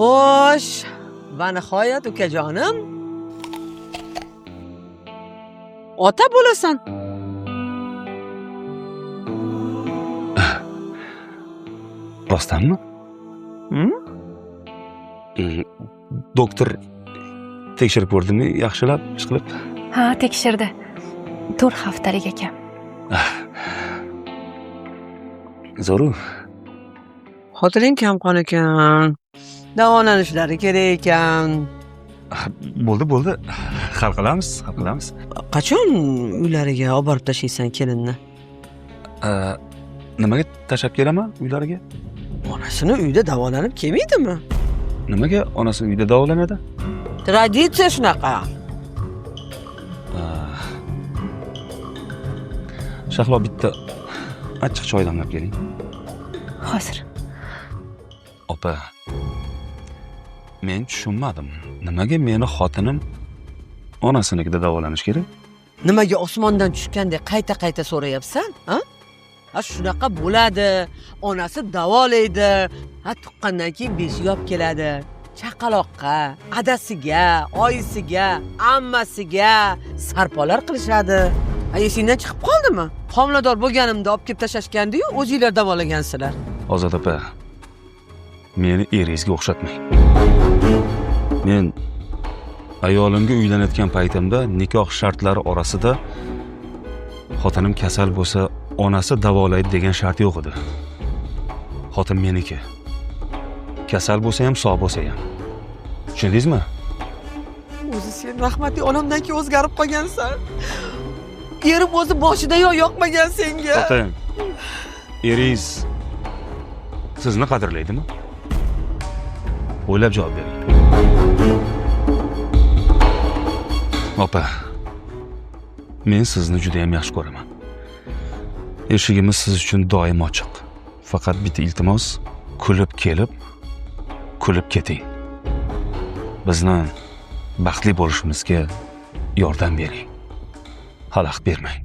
Xo'sh, va nihoyat ukajonim, ota bo'lasan. Rostdanmi? Doktor tekshirib ko'rdimi, yaxshilab, ishqilib? Ha, tekshirdi. 4 haftalik ekan. Zo'ru. Xotining kamqon ekan. Davolanishlari kerak ekan. Bo'ldi, bo'ldi. Hal qilamiz, hal qilamiz. Qachon uylariga olib borib tashlaysan kelinni? Nimaga tashlab kelaman uylariga? Onasini uyda davolanib kelmaydimi? Nimaga onasi uyda davolanadi? Traditsiya shunaqa. Shahlo, bitta achchiq choy damlab keling. Hozir. Opa, men tushunmadim. Nimaga meni xotinim onasinikida davolanish kerak? Nimaga osmondan tushgandek qayta-qayta so'rayapsan, ha? Ha, shunaqa bo'ladi. Onasi davolaydi. Ha, tuqqandan keyin beshik olib keladi. Chaqaloqqa, adasiga, oyisiga, ammasiga sarpolar qilishadi. Ha, esingdan chiqib qoldimi? Homilador bo'lganimda olib kelib tashlashgandi-yu, o'zinglar davolagansizlar. Ozod opa, meni eringizga o'xshatmang. Men ayolimga uylanayotgan paytimda nikoh shartlari orasida xotinim kasal bo'lsa, onasi davolaydi degan shart yo'q edi. Xotin meniki. Kasal bo'lsa ham, sog' bo'lsa ham. Tushundingizmi? O'zi sen rahmatli onamdan keyin o'zgarib qolgansan. Erim o'zi boshidayoq yoqmagan senga. Xotin, eringiz sizni qadrlaydimi? O'ylab javob bering. Opa, men sizni juda ham yaxshi ko'raman. Eshigimiz siz uchun doim ochiq. Faqat bitta iltimos, kulib kelib, kulib keting. Bizni baxtli bo'lishimizga yordam bering. Xalaqit bermang.